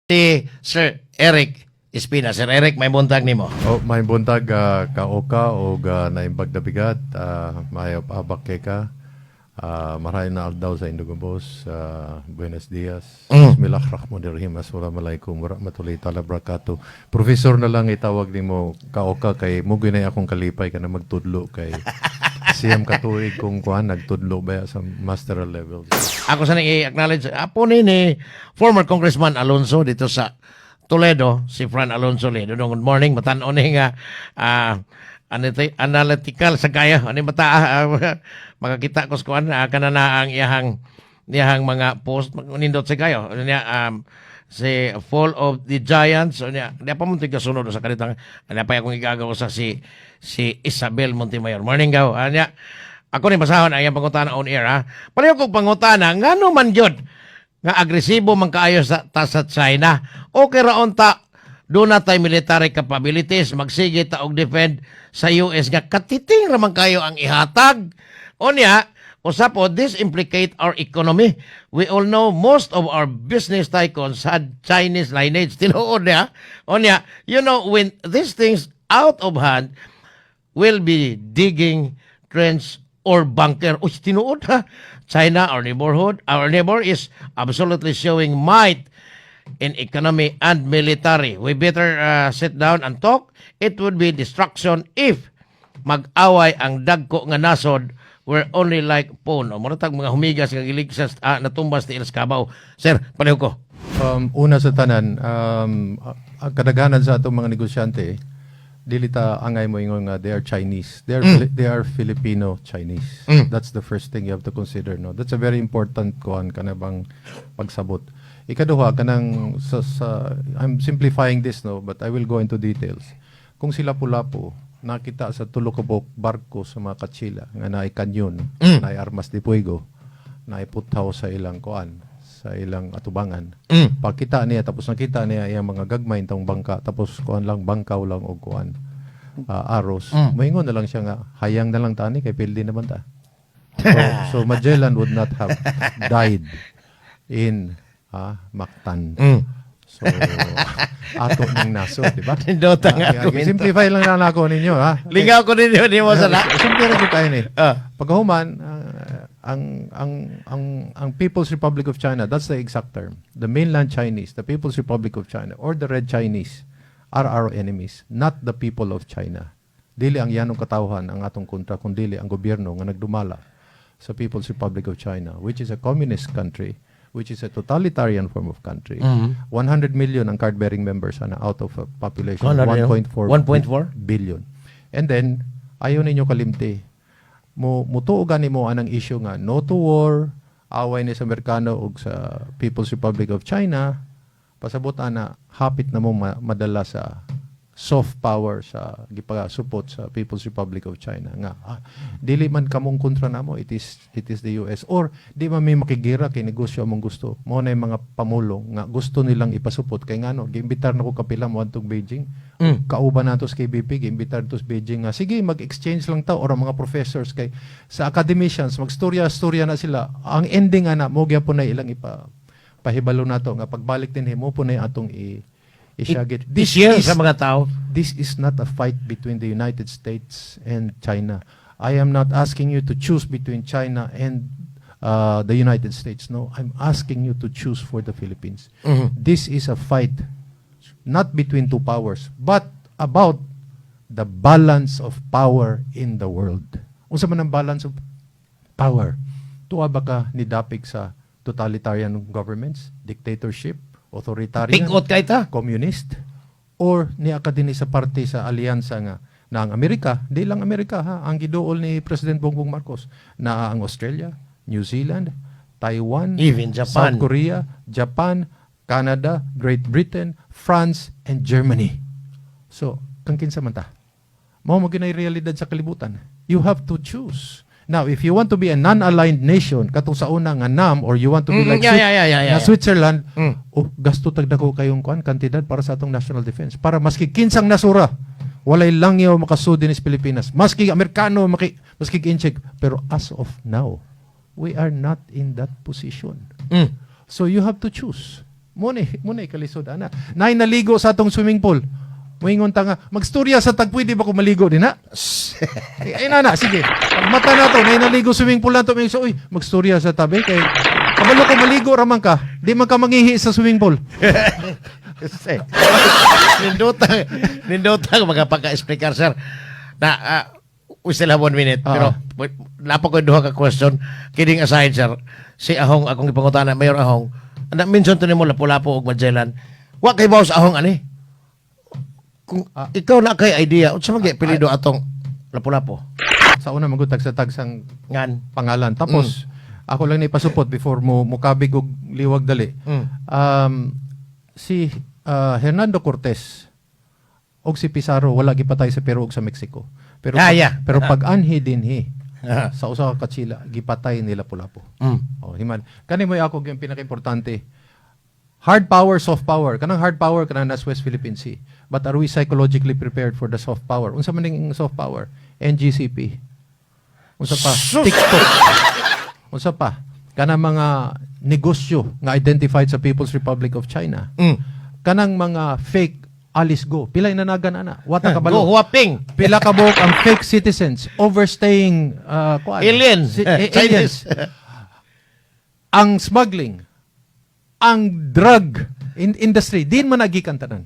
Si Sir Eric Espina. Sir Eric, maayong buntag nimo. Oh, maayong buntag, kaoka o naimbag na bigat, maayo paabak kay ka. Maray na aldaw sa Indogobos, buenos dias. Bismillahirrahmanirrahim. Assalamualaikum warahmatullahi taala wabarakatuh. Professor na lang itawag nimo, kaoka, kay mo gyud akong kalipay ka na magtudlo kay siyam katuig kung kuan nagtudlo ba sa masteral level. Ako sa i-acknowledge apo ni former Congressman Alonso dito sa Toledo, si Fran Alonso Ledo. Good morning, matan-o ni nga analytical sa kaya ani mata, makakita ko sa kuan, kanana ang iyahang mga post nindot sa kayo niya, si Fall of the Giants. So niya di pa mo kasunod sa kanitang ano pa akong igagaw sa si Isabel Montemayor. Morning gaw anya. Ako ni basahon ang iyang pangutana on air, ha. Pareho kong pangutana, ngano man gyud nga agresibo man kaayo sa ta sa China? Okay ra unta duna tay military capabilities, magsige ta og defend sa US nga katiting ra man kayo ang ihatag. Unya, usa po, this implicate our economy. We all know most of our business tycoons had Chinese lineage. Tinuod niya. Unya, when these things out of hand, will be digging trench or bunker. Uy, tinuod ha. China, our neighborhood, our neighbor, is absolutely showing might in economy and military. We better sit down and talk. It would be destruction if mag-away ang dagko nga nasod. We're only like pawn. O mura tag mga humigas nga gilig sa natumbas ni Els Kabaw. Sir, pareho ko. Una sa tanan, ang kadaghanan sa atong mga negosyante, dili ta angay mo ingon nga they are Chinese. They are Filipino Chinese. That's the first thing you have to consider, no. That's a very important kuan kana bang pagsabot. Ikaduha, kanang sa I'm simplifying this, no, but I will go into details. Kung sila Lapu-Lapu nakita sa tulo ka buok barko sa mga Katsila nga naay kanyon, naay armas de fuego, naay puthaw sa ilang kuan, sa ilang atubangan. Pagkita niya, tapos nakita niya iyang mga gagmay tong bangka, tapos kuan lang, bangkaw lang og kuan, aros. Moingon na lang siya nga hayang na lang tani kay pildi naman ta. So Magellan would not have died in Mactan. So ato ng naso, di ba? Nindota nga argumento. Simplify lang na ako ninyo, ha. Lingaw ko ninyo ni mo sa la. Simple ra jud kayo ni. Pagkahuman, ang People's Republic of China, that's the exact term. The mainland Chinese, the People's Republic of China, or the Red Chinese, are our enemies, not the people of China. Dili ang yanong katawhan ang atong kontra, kundi ang gobyerno nga nagdumala sa People's Republic of China, which is a communist country, which is a totalitarian form of country. 100 million ang card-bearing members ana out of a population of 1.4 1.4? Billion. And then, ayaw ninyo kalimti. Mo mutuo gani mo anang issue nga no to war, away ni sa Amerikano ug sa People's Republic of China, pasabot ana hapit na mo madala sa soft power sa gipasupot sa People's Republic of China nga dili man kamong kontra namo, it is the US, or di man may makigera kay negosyo among gusto. Mo na yung mga pamulong nga gusto nilang ipasupot kay ngano giimbitar na ko kapila mo adtong Beijing, kauban nato sa KBP, giimbitar to sa Beijing nga sige, mag-exchange lang ta or ang mga professors kay sa academicians magstorya storya na sila. Ang ending ana mo gyapon na ilang ipa pahibalo nato nga pagbalik din mo po na atong i isyagit. I-share sa mga tao. This is not a fight between the United States and China. I am not asking you to choose between China and the United States. No, I'm asking you to choose for the Philippines. This is a fight not between two powers, but about the balance of power in the world. Unsa man ang balance of power? Tuwa ba ka ni dapik sa totalitarian governments, dictatorship, authoritarian, Pick-out kay ta. Communist, or niya ka dinhi sa parte sa alyansa nga na ang Amerika, di lang Amerika ha, ang giduol ni President Bongbong Marcos, na ang Australia, New Zealand, Taiwan, Even Japan. South Korea, Japan, Canada, Great Britain, France, and Germany. So, kang kinsa man ta? Mao mo ginay realidad sa kalibutan. You have to choose. Now, if you want to be a non-aligned nation, katong sa una nga NAM, or you want to be like na Switzerland, oh, gasto tagdako kayong kuan kantidad para sa atong national defense. Para maski kinsang nasura, walay langyaw makasud din sa Pilipinas. Maski Amerikano, maski Intsik. Pero as of now, we are not in that position. So you have to choose. Mo ni kalisod ana. Nay naligo sa atong swimming pool. Moingon ta nga, "Magstorya sa tag, pwede ba ko maligo din ha?" Ay, ay nana, sige. Pag mata na to, nay naligo swimming pool na to, may so, "Uy, magstorya sa tabi kay kabalo ko maligo ra man ka. Di man ka mangihi sa swimming pool." Kasi, nindotang, nindotang mga pagka-explicar, sir. Na, we still have one minute. Ah. Pero, wait, napa ko duha ka question. Kidding aside, sir, si Ahong, akong ipangutana, Mayor Ahong, na mention to nimo Lapu-Lapu ug Magellan. Wa kay bawas Ahong ani. Kung ikaw na kay idea, unsa man gyud apelyido atong Lapu-Lapu? Sa una magutag sa tagsang Ngan. Pangalan. Tapos ako lang ni pasupot before mo mukabig og liwag dali. Si Hernando Cortés og si Pizarro wala gipatay sa Peru ug sa Mexico. Pero pero pag anhi dinhi sa usa ka katsila, gipatay nila Lapu-Lapu. Oh, himan. Kani mo ako yung pinaka-importante. Hard power, soft power. Kanang hard power kanang nas West Philippine Sea. But are we psychologically prepared for the soft power? Unsa man ning soft power? NGCP. Unsa pa? Sus! TikTok. Unsa pa? Kanang mga negosyo nga identified sa People's Republic of China. Kanang mga fake Alice Guo. Pila inanagan ana? Wata kabalo. Guo Huaping. Pila ka buok ang fake citizens overstaying kuan. Aliens. Aliens. Chinese. Ang smuggling, ang drug industry, din man nagikan tanan.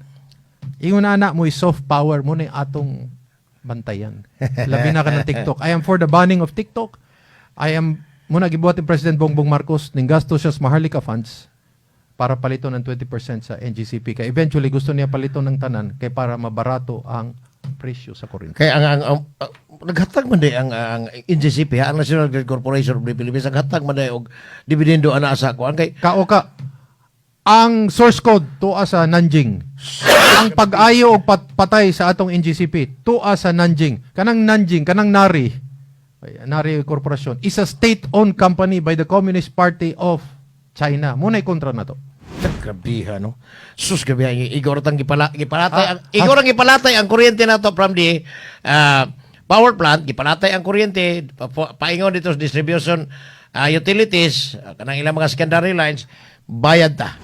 Ingon na mo soft power mo na atong bantayan. Labi na ka ng TikTok. I am for the banning of TikTok. I am mo na gibuhat ni President Bongbong Marcos ning gasto siya sa Maharlika funds para palito ng 20% sa NGCP. Kay eventually gusto niya palito ng tanan kay para mabarato ang presyo sa kuryente. Kaya ang naghatag man di ang NGCP ha, ang National Grid Corporation of the Philippines, naghatag man di og dividendo ana sa kuan kay Kao ka. Ang source code tuwa sa Nanjing. Ang pag-ayo og patay sa atong NGCP tuwa sa Nanjing. Kanang Nanjing, kanang Nari, ay, Nari Corporation is a state-owned company by the Communist Party of China. Muna kontra na to. Grabe no. Sus, grabe igor tang gipalatay ang Ah, igor ang gipalatay ang kuryente nato from the power plant, gipalatay ang kuryente paingon dito sa distribution utilities, kanang ilang mga secondary lines, bayad ta.